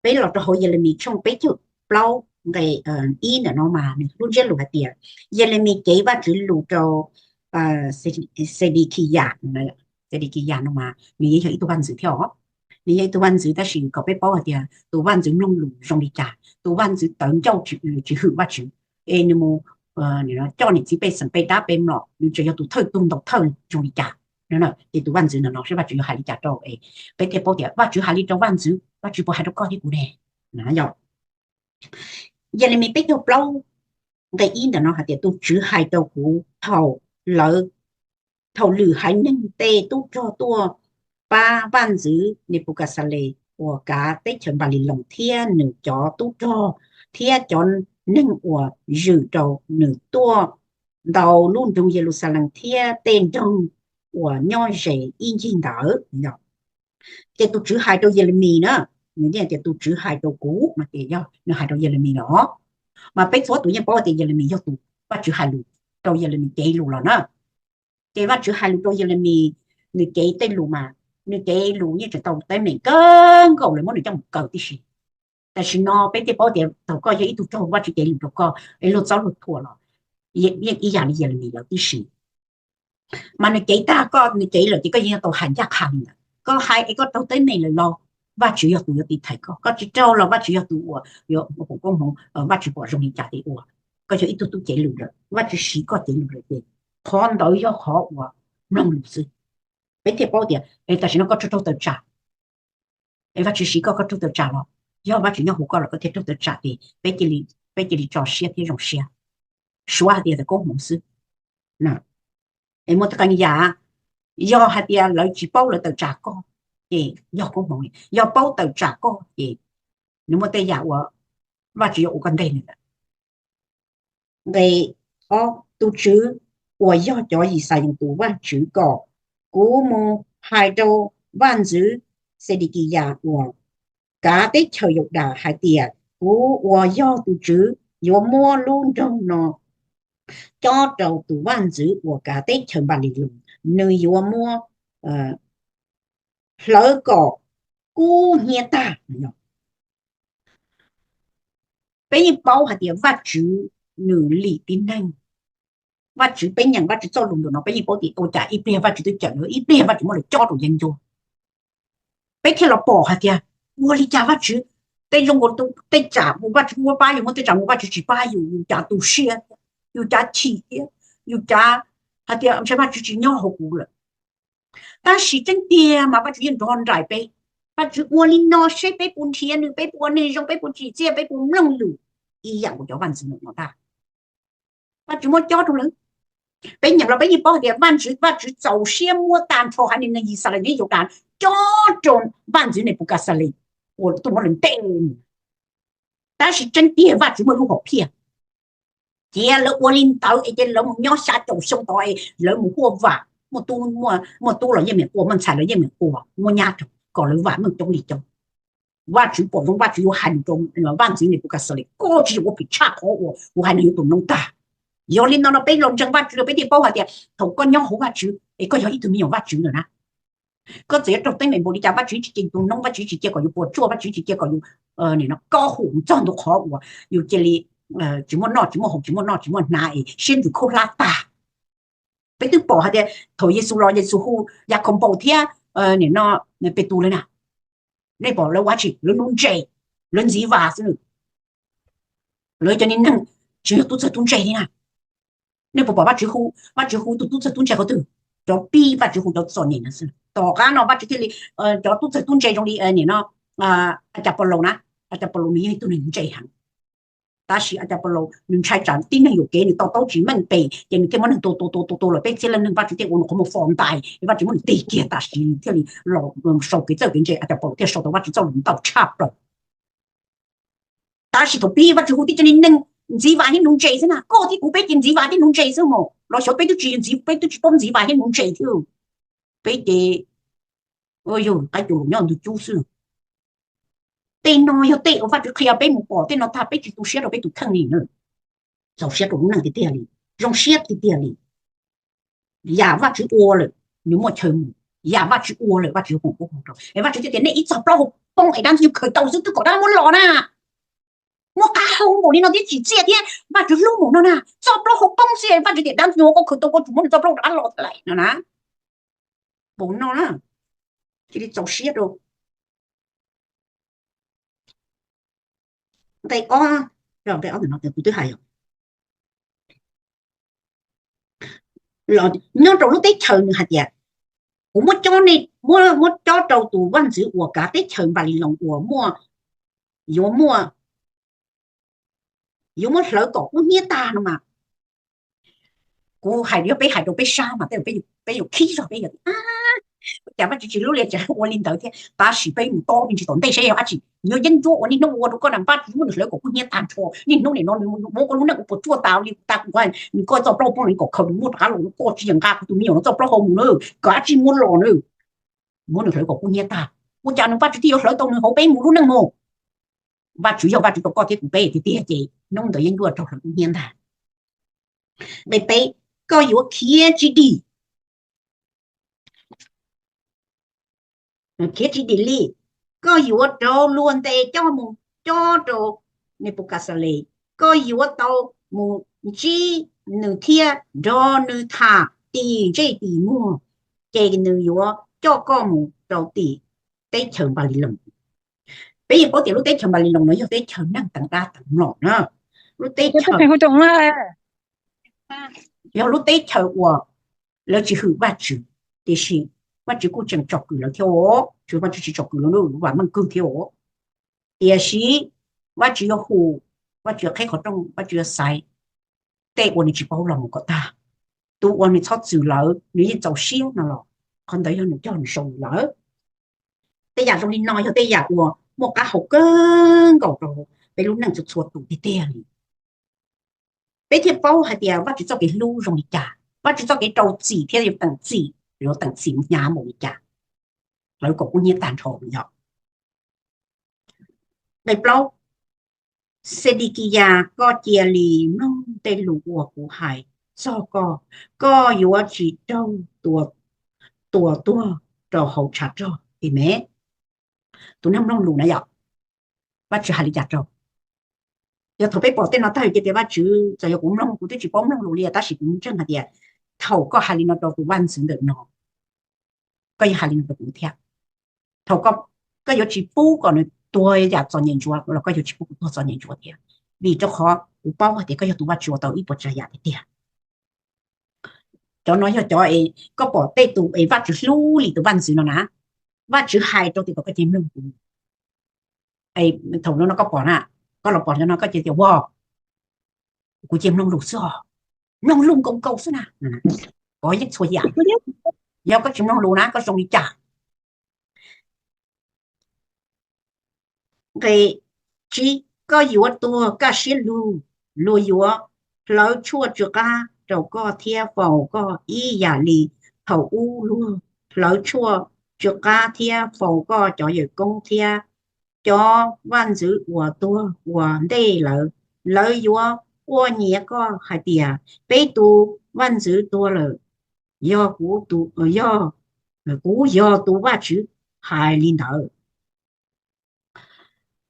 Peb los rau hauv Yelemis tshooj peb caug plaub nqe ib ntawm no mas nws lub ntsiab lus hais tias, Yelemis cev Vajtswv lus rau Xedikiyas, Xedikiyas no mas nws yeej yog ib tug vaj ntxwv thiab os. Nws yog ib tug vaj ntxwv tab sis kom peb paub hais tias tus vaj ntxwv mloog lus zoo li cas, tus vaj ntxwv tawv ncauj tsis hwm Vajtswv, es nws mus coj niam txiv pej xeem pej dab pej mlom, nws tseem yog tus thawj tug ntaus thawj zoo li cas. Ces tus vaj ntxwv ntawm no seb Vajtswv yuav hais li cas rau, peb thiaj paub tias Vajtswv hais li rau vaj ntxwv, Vajtswv puas hais rau koj thiab kuv ne? Yelemis peb caug plaub nqe ib ntawm no hais tias, tus Tswv hais rau kuv thaum lawv, thaum lwm haiv neeg tej tub rog tuaj pab vaj ntxwv Nenpukexales uas kav teb chaws Npaliloos thiab nws cov tub rog thiab cov neeg uas zwm rau nws tuaj ntau lub nroog Yeluxalees thiab tej nroog uas nyob ze ib ncig ntawd. Ces tus Tswv hais rau Yelemis na, nws yeej tias tus Tswv hais rau kuv mas tias yog nws hais rau Yelemis los, mas peb txhua tus yeej paub tias Yelemis yog tus Vajtswv hais lus rau Yelemis cev lus los na. Ces Vajtswv hais lus rau Yelemis, nws cev tej lus mas, nws cev lus yeej tseem tau teeb meem kawg nkaus lawv muab nws coj mus kaw tib si. Tam sim no peb thiaj paub tias thaum koj yog ib tug raug Vajtswv cev lus rau koj es luag txob luag thuam los yeej ib yam li Yelemis lawv tib si. Mas nws cev tag koj, nws cev lawm ces koj yeej tau hais ncaj qha li ntawd. Koj hais es koj raug teeb meem lawm los Vajtswv yog tus yuav tiv thaiv koj, koj tsis raug los Vajtswv yog tus uas yuav foom koob hmoov, Vajtswv pom zoo li cas ces ua. Koj yog ib tug tub cev lus lawm, Vajtswv siv koj cev lus lawm ces qhov ntawd yog qhov uas mloog lus xwb. Peb thiaj paub tias tam sim no koj raug raug tawm tsam, es Vajtswv siv koj, koj raug tawm tsam los yog Vajtswv nyob hauv koj los koj thiaj raug tawm tsam ces peb cia li tso siab thiab zoo siab. Suav hais tias tawm koob hmoov xwb. Es muaj tej qee yam, yog hais tias lawv tsis paub lawv tawm tsam koj ces yog koob hmoov, yog paub tawm tsam koj ces nws muaj tej yam uas Vajtswv yuav ua koj nteg nws lawm. Nqe ob, tus Tswv uas yog cov Yixalayees tus Vajtswv kom kuv mus hais rau vaj ntxwv Xedikiyas uas kav teb chaws Yaudas hais tias, kuv uas yog tus Tswv yuav muab lub nroog no cob rau tus vaj ntxwv uas kav teb chaws Npaliloos, nws yuav muab hlawv kom kub hnyiab tag. Peb yeej paub hais tias Vajtswv nws lim tib neeg. Vajtswv, peb nyeem Vajtswv txoj lus ntawm no peb yeej paub tias ua cas ib pliag Vajtswv twb cawm lawv, ib pliag Vajtswv muab lawv cob rau yeeb ncuab. Peb thiaj los pom hais tias ua li cas Vajtswv, tej zoo, tej tsam mus Vajtswv muab pab yus, muaj tej tsam mus Vajtswv tsis pab yus, yus cav tu siab, yus cav chim thiab, yus cav hais tias ntshe Vajtswv tsis nyob hauv kuv lawm. Tab sis tseeb tiag mas Vajtswv yeej nrov nraim peb. Vajtswv ua li no seb peb puas nrhiav nws, peb puas ua neeg zoo, peb puas tsim txiaj, peb puas mloog lus ib yam nkaus cov vaj ntxwv no tag. Vajtswv muab cob rau lawv. Peb nyeem los peb yeej paub hais tias Vajtswv, Vajtswv txaus siab muab tag nrho haiv neeg Yixalayees Yaudas cob rau vaj ntxwv Nenpukexales uas tuaj muab lawv ntes. Tab sis tseeb tiag Vajtswv muaj lub hom phiaj. Cia lawv ua li ntawd es ces lawv mus nyob xya caum xyoo tod es lawv mus huaj vam, muaj tub los yeej meem quaj, muaj ntxhais los yeej meem quaj, muab nyab rau kom lawv vam meej coob li coob. Vajtswv pom zoo Vajtswv yuav hais lus rau vaj ntxwv Nenpukexales, koj tsis yog ua phem tshaj qhov uas kuv hais no yuav tus noob tag. Yog li no no peb los ntseeg Vajtswv lawm peb thiaj paub hais tias thaum koj nyob hauv Vajtswv es koj yog ib tug me nyuam Vajtswv lawm na. Koj txawm yuav raug teeb meem npaum li cas Vajtswv tsis cia yus tus noob, Vajtswv tsis cia kom yus puas tsuaj, Vajtswv tsis cia kom yus, nim no, kob huam txog ntua qhov uas yus cia li tsis muaj noj tsis muaj haus, tsis muaj noj tsis muaj hnav es siab ntsws khaub hlab tag. Peb twb pom hais tias thaum Yexus los Yexus hu Yakaunpaus thiab, nim no, Petus lawv na, nej pom lawv ua tsi? Lawv nuv ntses, lawv ntxiv vas xwb. Lawv cov niag neeg tsis yog tub txawg tub ntse li na. Nej puas pom Vajtswv hu, Vajtswv hu tus tub txawg tub ntse qhov twg? Cov pib Vajtswv hu cov txom nyem na xwb. Tom qab no Vajtswv thiaj li, cov tub txawg tub ntse zoo li, nim no, a cas Paulus na, a cas Paulus nws yog ib tug neeg ntse heev. Tab sis a cas Paulus nws ntshai tsam tib neeg yuam kev, nws to taub tsis meej pem ces nws thiaj muab neeg tua tua tua tua tua lawm peb txhiab leej neeg, Vajtswv thiaj ua nws qhov muag fo ntais es Vajtswv muab nws tig kiag tam sim nws thiaj li los sau kev txawj kev ntse. A cas Paulus thiaj sau tau Vajtswv txoj lus ntau tshaj plaws. Tab sis thaum pib Vajtswv hu tib co niag neeg ntxiv vas thiab nuv ntses xwb na, koj thiab kuv peb ces ntxiv vas thiab nuv ntses xwb mas los xyov peb twb tsis ntxiv, peb twb tsis paub ntxiv vas thiab nuv ntses thiab. Peb ces, yog qaib cua los nyob ntug cub xwb. Tej no yog tej uas Vajtswv qhia peb mus pom tej no tag peb tsis tu siab rau peb tus kheej li na. Txaus siab rau lub neej tiag tiag li, zoo siab tiag tiag li. Yam Vajtswv ua lawm nws muaj chaw mus, yam Vajtswv ua lawm Vajtswv yuav foom koob hmoov rau. Es Vajtswv thiaj tias nej ib txog plaub hau poob es dab ntxwg nyoog khaws tau xwb twb kom dab muab los na. Muaj qab hau npaum li no thiab tsim txiaj thiab Vajtswv hlub mus no na, txoj plaub hau poob xwb Vajtswv tias dab ntxwg nyoog koj khaws tau koj tsum muab nws txoj plaub rov qab los lawm no na. Npaum no na, cia li txaus siab rau. Nqe ob, nqe ob ntawm no kuv twb hais os. Nyob rau lub teb chaws nws hais tias kuv muab cob, muab cob rau tus vaj ntxwv uas kav teb chaws Npaliloos uas muaj, yuav muaj, yuav muab hlawv kom kub hnyiab tag no mas. Kuv hais yog peb hais rau peb sab mas tej zaum peb yuav khib zog peb yog tias, ua cas Vajtswv tsis hlub li tseem ua li ntawd thiab. Tab sis peb mus tob me ntsis tom ntej saib yog dab tsi, nws yeeb ncuab ua niaj hnub ua rau koj na, Vajtswv muab nws hlawv kom kub hnyiab tag nrho. Niaj hnub nim no nws muab koj lub neej ua puas tsuaj tas li tas kuv, nws koj txoj plaub hau poob los kom khaws nws muab rov qab los, koj tsis yeem nqa kuv tus me nyuam no txoj plaub hau mus na, kom dab tsi muab los na, muab nws hlawv kom kub hnyiab tag. Ua cas nws Vajtswv thiaj yuav hlawv tau nws hauv peb mus lub neej no? Vajtswv yog Vajtswv rau koj thiab kuv peb tiag tiag ces hnub ntawd yeeb ncuab raug hlawv kub hnyiab ntag. Nqe peb, koj yuav khiav tsis dim, khiav tsis dim li, koj yuav raug luag ntes coj mus cob rau Nenpukajxales, koj yuav tau mus ntsib nws thiab nrog nws tham tim ntsej tim muag, ces nws yuav coj koj mus rau tim teb chaws Npaliloos. Peb yeej paub tias lub teb chaws Npaliloos no yog teb chaws neeg teev dab teev mlom na, lub teb chaws, yog lub teb chaws uas lawv tsis hwm Vajtswv, tiam sis Vajtswv kuj tseem tsom kwm lawv thiab os, tsis, Vajtswv tsis tsom kwm lawv, vam meej kawg thiab os. Tiam sis Vajtswv yuav hu, Vajtswv yuav qheb qhov rooj, Vajtswv yuav xaiv tej uas nws tsis paub los mus kom tag. Tus uas nws txhob txwm lawv, nws yeej txaus siab no los qhov ntawd yog nws cog nws sau lawm. Tej yam zoo li no yog tej yam uas muaj qab hau kawg nkaus rau peb lub neej txhua txhua tus tiag tiag li. Peb thiaj paub hais tias Vajtswv txoj kev hlub zoo li cas, Vajtswv txoj kev rau txim thiab yuav teem txim, yuav teem txim mus hnyav npaum li cas, hlawv kom kub hnyiab tag nrho yog. Nqe plaub, Xedikiyas, koj cia li mloog tej lus uas kuv hais txog koj, koj yuav tsis raug tua tuag rau hauv tshav rog. Amees. Tus neeg mloog lus na yom, Vajtswv hais li cas rau? Yog thaum peb pom tej no tag ces tias Vajtswv, txawm yog kuv mloog kuv twb tsis paub mloog lus li tab sis kuv ntseeg hais tias thaum koj hais li no rau tus vaj ntxwv ntawm no, koj yeej hais li no rau kuv thiab. Thaum koj yuav tsis pub kom nws tuag yam txom nyem ntsuav los koj yuav tsis pub kuv tuag txom nyem ntsuav thiab, vim rau qhov kuv paub hais tias koj yog tus Vajtswv uas tau ib puas tsav yam tiag tiag. Cov no yog cov es koj pom tej tus es Vajtswv hlub li tus vaj ntxwv no na, Vajtswv hais rau tias kom koj cia li mloog kuv. Thaum no koj pom na, koj los pom no koj cia tias ua, kuv cia li mloog lus xwb os, mloog lus nkaus nkaus xwb na, kov yeej txhua yam. Yog koj tsis mloog lus na koj zoo li cas? Nqe tsib, koj yuav tuag kaj siab lug, luag yuav hlawv tshuaj tsw qab rau koj thiab faus koj ib yam li thaum ub luag hlawv tshuaj tsw qab thiab faus koj cov yawm koob thiab cov vaj ntxwv uas tuag ua ntej lawv. Lawv yuav quaj nyiav koj hais tias, peb tus vaj ntxwv tuag lawm. Yog kuv, yog, kuv yog tus Vajtswv hais li ntawd.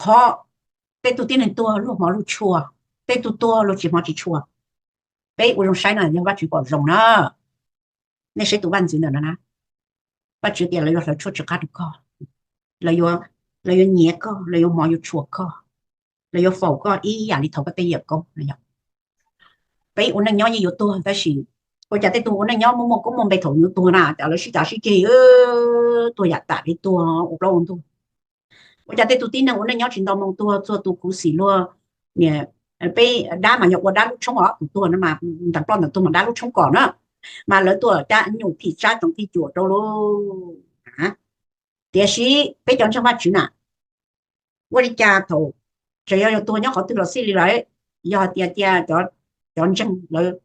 Qhov tej tug tib neeg tuag luag hmov luag tshua, tej tug tuag luag tsis hmov tsis tshua. Peb ua zoo saib no yog Vajtswv pom zoo na. Nej saib tus vaj ntxwv ntawm no na, Vajtswv tias lawv yuav hlawv tshuaj tsw qab rau koj, lawv yuav nyiav koj, lawv yuav hmov yuav tshua koj, lawv yuav faus koj ib yam li thaum koj tej yawm koob no. Peb ua neej nyob yeej yuav tuag tab sis ua cas tej tug ua neej nyob muaj muaj koob muaj npe thaum yuav tuag na cas lawv sib cav sib ceg, tuag yam tam li tuag ua plaub ua ntug. Ua cas tej tug tib neeg ua neej nyob tsis nto moo tuag txog tus khuv xim luag, peb dab mas yog ua dab lub tshoob os, tus tuag no mas ntees ploj ntees tuag mas dab lub tshoob kom na, mas lawv tuaj cab nyuj thim tsab tsoov thim cuam rau lauj. Tiam sis peb cov ntseeg Vajtswv na, ua li cas thaum tseem yog tuag nyob qhov twg los xij li lawm, yog hais tias cia cov ntseeg lawv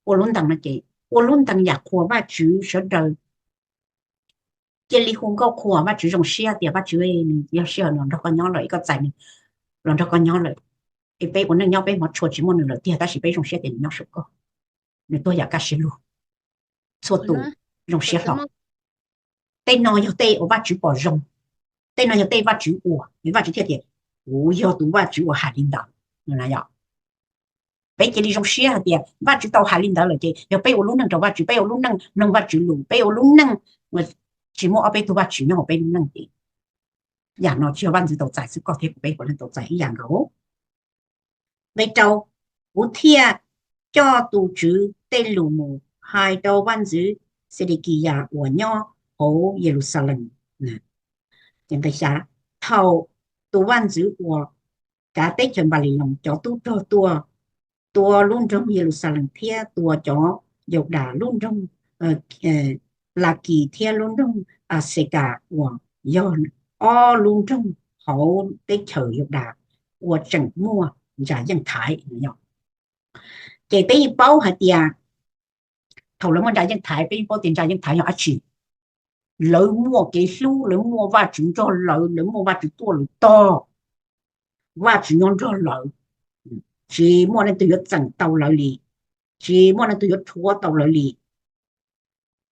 ua lub ntees no ces ua lub ntees yam qhuas Vajtswv sawv daws. Cia li hu nkauj qhuas Vajtswv zoo siab tias Vajtswv, nws yog sij hawm los nrog koj nyob lawm es koj txais nws los nrog koj nyob lawm, es peb ua neej nyob peb hmov tshua tsis muaj nws lawm tiag tab sis peb zoo siab tias nws nyob saum koj, nws tuag yam kaj siab lug, txhua tus zoo siab hlo. Tej no yog tej uas Vajtswv pom zoo. Tej no yog tej Vajtswv ua, Vajtswv thiaj tias, kuv yog tus Vajtswv uas hais li ntawd. Peb cia li zoo siab hais tias Vajtswv tau hais li ntawd lawm ces yog peb ua lub neej rau Vajtswv, peb ua lub neej mloog Vajtswv lus, peb ua lub neej tsis muaj ob peb tug vajtswv nyob hauv peb lub neej ces yam no tsis yog vaj ntxwv tau txais xwb, koj thiab kuv peb puav leej tau txais ib yam nkaus. Nqe rau, kuv thiaj coj tus Tswv tej lus mus hais rau vaj ntxwv Xedekiyas uas nyob hauv Yeluxalees. Ces nqe xya, thaum tus vaj ntxwv uas kav teb chaws Npaliloos cov tub rog tuaj tua lub nroog Yeluxalees thiab tua cov Yaudas lub nroog Lakis thiab lub nroog Asekas uas yog ob lub nroog hauv teb chaws Yaudas uas tseem muaj ntsa yeej thaiv. Ces peb yeej paub hais tias thaum lawv muaj ntsa yeej thaiv, peb yeej paub tias ntsa yeej thaiv yog dab tsi. Lawv muaj kev hlub, lawv muaj Vajtswv nrog lawv, lawv muaj Vajtswv tuaj lawv tog, Vajtswv nyob nrog lawv, tsis muaj leej twg yuav txeem tau lawv li, tsis muaj leej twg yuav rhuav tau lawv li.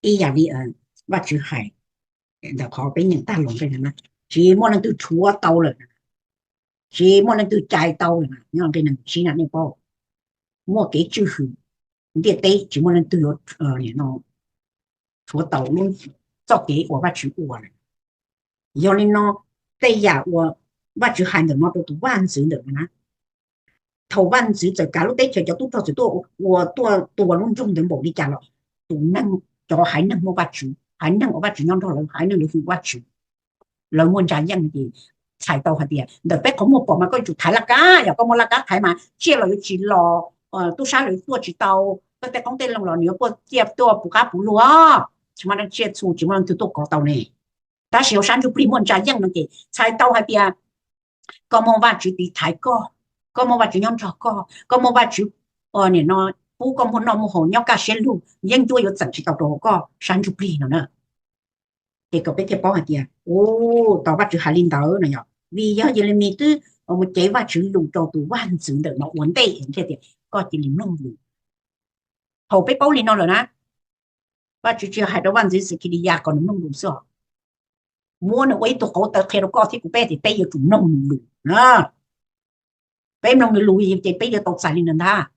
Ib yam li Vajtswv hais ntawm qhov peb nyeem tag los, tsis muaj leej twg rhuav tau lawm, tsis muaj leej twg cais tau lawm. Nyob nqe nees nkaum tsib na nej paub, muaj kev tswj hwm ntiaj teb, tsis muaj leej twg yuav rhuav tau lub txoj kev uas Vajtswv ua lawm. Yog li no, tej yam uas Vajtswv hais ntawm no rau tus vaj ntxwv ntawm no na, thaum vaj ntxwv txawm kav lub teb chaws cov tub rog txawm tuaj ua tuaj tua lub nroog ntawd npaum li cas los tus neeg, cov haiv neeg muaj Vajtswv, haiv neeg uas Vajtswv nyob nrog lawv, haiv neeg lawv hu Vajtswv, lawv muaj ntsa yeej ces txhais tau hais tias ntawm peb qhov muag pom mas koj yuav tsum thaiv laj kab, yog koj muaj laj kab thaiv mas tsiaj los yuav tsis los, tub sab los yuav tuaj tsis tau, koj tej qoob tej loo los nws yuav tuaj ciaj tuaj puv qab puv luag, tsis muaj dab tsiaj txhu tsis muaj leej twg tuaj kov tau ne. Tab sis hauv sab ntsuj plig muaj ntsa yeej no ces txhais tau hais tias koj muaj Vajtswv tiv thaiv koj, koj muaj Vajtswv nyob nrog koj, koj muaj Vajtswv nim no pub koj muaj noj muaj haus nyob kaj siab lug, yeeb ncuab yuav txeem tsis tau rau hauv koj sab ntsuj plig no na. Ces kom peb thiaj paub hais tias, u, tau Vajtswv hais li ntawd no yog vim yog Yelemis twb mus cev Vajtswv lus rau tus vaj ntxwv ntawm no ua ntej thiaj tias koj cia li mloog lus. Thaum peb paub li no lawm na, Vajtswv tsis yog hais rau vaj ntxwv Xekiliyas kom nws mloog lus xwb os, muab nws ua ib tug qauv taw qhia rau koj thiab kuv peb tias peb yuav tsum mloog nws lus na. Peb mloog nws lus ces peb yuav tau txais li nws ntag.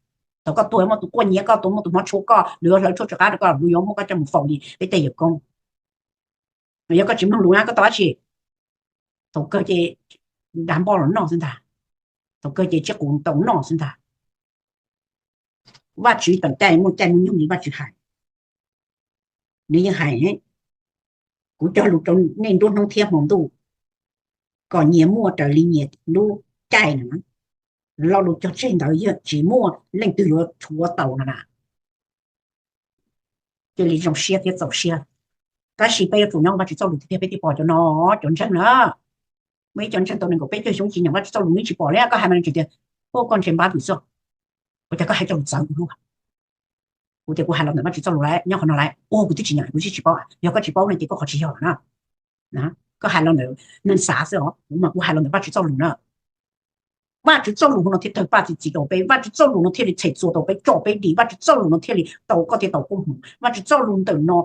Thaum koj tuag muaj tus quaj nyiav koj, tuag muaj tus hmov tshua koj, nws yuav hlawv tshuaj tsw qab rau koj, nws yuav muab koj coj mus faus li peb tej yawg koob. Yog koj tsis mloog lus na koj tau dab tsi? Thaum kawg ces dav npoj los noj xwb ntag, thaum kawg ces tsib qus tau noj xwb ntag. Vajtswv tawm caij muaj caij muaj nyoog li Vajtswv hais. Nws yeej hais, kuv cog lus rau nej nruab hnub thiab hmo ntuj, kom nyias muaj raws li nyias lub caij no. Lo lus cog tseg ntawd yeej tsis muaj leej twg yuav rhuav tau no na. Cia li zoo siab thiab txaus siab. Tab sis peb yuav tsum nyob Vajtswv txoj lus tiag tiag peb thiaj pom cov no, cov ntseeg na. Muaj ib co ntseeg tau nees nkaum peb caug xyoo tsis nyeem Vajtswv txoj lus, nws tsis pom li, koj hais mas nws tsis tias, ua koj ntseeg npab vim xwb, ua cas koj hais cov lus txawv ua luaj. Kuv tias kuv hais los ntawm Vajtswv txoj lus lawm, nyob qhov no lawm, ua kuv twb tsis nyeem, kuv twb tsis paub. Yog koj tsis paub no ces koj qhov tsis yog lawm na. Koj hais los ntawm neeg xav xwb os, kuv mas kuv hais los ntawm Vajtswv txoj lus na. Vajtswv txoj lus no thiaj tawg paj txi txiv rau peb, Vajtswv txoj lus no thiaj li txhem txua tau peb, tso peb dim, Vajtswv txoj lus no thiaj li tau koj thiaj tau koob hmoov, Vajtswv txoj lus ntawm no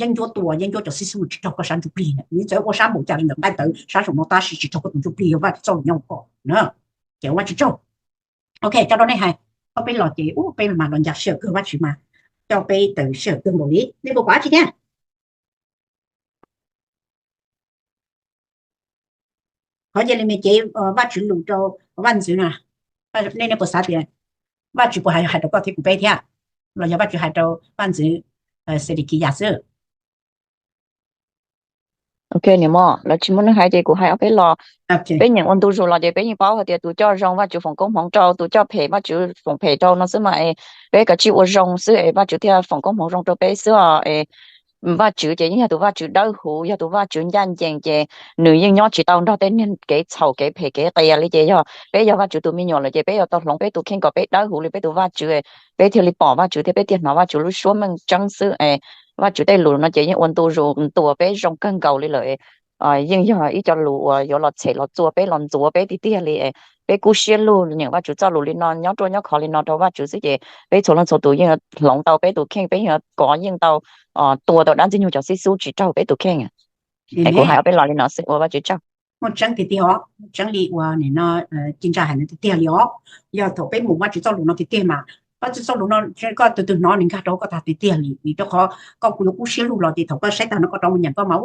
yeeb ncuab tua yeeb ncuab cov xib xub tsis raug koj sab ntsuj plig na, nws txawm ua sab npaum cas li ntawm nqaij tawv sab saum no tab sis tsis raug koj tus ntsuj plig, yog Vajtswv txoj lus nyob hauv koj na. Ces ua Vajtswv tsaug. Ok, tso rau nej hais, ob peb los ces ub peb mas los ncav sij hawm kawg Vajtswv mas coj peb tawm sij hawm kawg nkaus li, nej puas pom dab tsi thiab? Qhov Yelemis cev Vajtswv lus rau vaj ntxwv na, nej nej puas xav tias Vajtswv puas hais hais rau koj thiab kuv peb thiab, los yog Vajtswv hais rau vaj ntxwv Xedekiyas xwb? Ok, niam mom, lawv tsis muaj neeg hais ces kuv hais ob peb los. Peb nyeem ua ntu zus los ces peb yeej paub hais tias tus coj zoo Vajtswv foom koob hmoov rau, tus coj phem Vajtswv foom phem rau no xwb mas es peb kav tsij ua zoo xwb es Vajtswv thiaj foom koob hmoov zoo rau peb xwb os es Vajtswv ces yeej yog tus Vajtswv dawb huv, yog tus Vajtswv ncaj ncees ces nws yeej nyob tsis tau nrog tej niag kev txhaum kev phem kev qias li. Ces yog peb yog Vajtswv tus me nyuam lawm ces peb yuav tau hloov peb tus kheej kom peb dawb huv li peb tus Vajtswv, peb thiaj li pom Vajtswv thiab peb thiaj hnov Vajtswv lub suab meej tseeb xwb es Vajtswv tej lus no ces yeej ua ntu zus ntuas peb zoo kawg nkaus li lawm. Yeej yog ib co lus uas yuav los txhem los txua peb los ntxuav peb tiag tiag li. Peb kub siab lug nyeem Vajtswv txoj lus li no, nyob ruaj nyob khov li no rau Vajtswv xwb ces peb txhua leej txhua tus yeej hloov tau peb tus kheej, peb yeej kov yeej tau, tua tau dab ntxwg nyoog cov xib xub tsis raug peb tus kheej. Es kuv hais ob peb los li no xwb, ua Vajtswv tsaug. Muaj tseeb tiag tiag os, muaj tseeb li uas nim no ci ntsa hais no tiag tiag li os. Yog thaum peb mus Vajtswv txoj lus no tiag tiag mas, Vajtswv txoj lus no koj tus twg hnov nws nkag rau koj tag tiag tiag li, vim rau qhov koj kuj yuav kub siab lug los ces thaum koj saib tag no koj rov mus nyeem koj mas,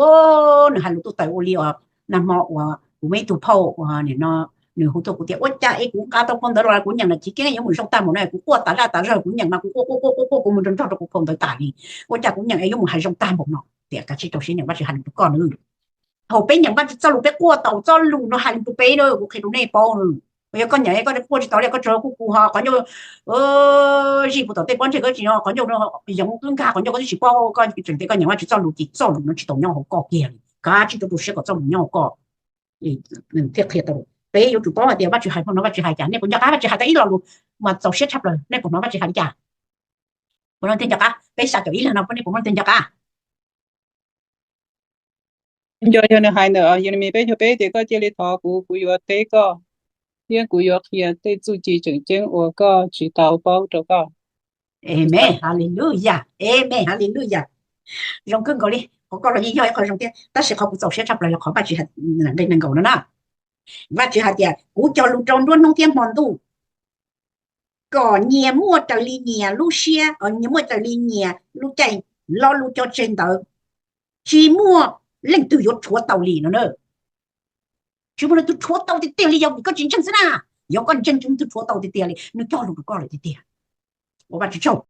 nws hais lus tuaj tawm ua li os. Nag hmo uas kuv muaj ib tug phauj uas nim no nws hu tuaj kuv tias ua cas es kuv nqa tau phau ntawv los kuv nyeem lawm chiv keeb yuav mus zoo tag npaum no, kuv quaj tas zaj tas zog, kuv nyeem mas kuv quaj quaj quaj quaj quaj kuv mus nrog nrog rau kuv phau ntawv tas li. Ua cas kuv nyeem es yuav mus hais zoo tag npaum no? Tias kav tsij rau siab nyeem, Vajtswv hais lus rau koj nawb. Thaum peb nyeem Vajtswv txoj lus peb quaj tau txoj lus no hais lus rau peb na, kuv qhia rau nej paub na. Yog koj nyeem koj quaj tsis tau li koj tsuas kuj kuv ho qhov ncauj zij puas tom tej pob ntseg koj tsis no qhov ncauj yoov twb nkag qhov ncauj koj twb tsis paub, koj tseem tias koj nyeem Vajtswv txoj lus ces txoj lus no tsis tau nyob hauv koj kiag li. Kav tsij rau rau siab kom txoj lus nyob hauv koj. Thiaj qhia tau peb yuav tsum paub hais tias Vajtswv hais phau no Vajtswv hais cas, nej puas nco qab Vajtswv hais tau ib lo lus mas txaus siab tshaj plaws, nej puas hnov Vajtswv hais li cas? Puas nco qab? Peb xav caum ib leeg no nej puas nco qab? Nco, yog nws hais ntawm Yeremis peb caug peb tias koj cia li thov kuv, kuv yuav teb koj, thiab kuv yuav qhia tej txuj ci tseem ceeb uas koj tsis tau paub rau koj. Amen, hallelujah, amen, hallelujah. Zoo kawg nkaus li, qhov koj los yeej yog ib qho zoo thiab, tab sis qhov kuv txaus siab tshaj plaws yog qhov Vajtswv hais nees nkaum no na. Vajtswv hais tias kuv cog lus rau nruab hnub thiab hmo ntuj, kom nyias muaj raws li nyias lub siab, nyias muaj raws li nyias lub caij, lo lus cog tseg ntawd tsis muaj leej twg yuav rhuav tau li no na. Tsis muaj leej twg rhuav tau tiag tiag li, yog vim koj tsis ntseeg xwb na. Yog koj ntseeg, tsis muaj leej twg rhuav tau tiag tiag li, nws cog lus rau koj lawm tiag tiag. Ua Vajtswv tsaug.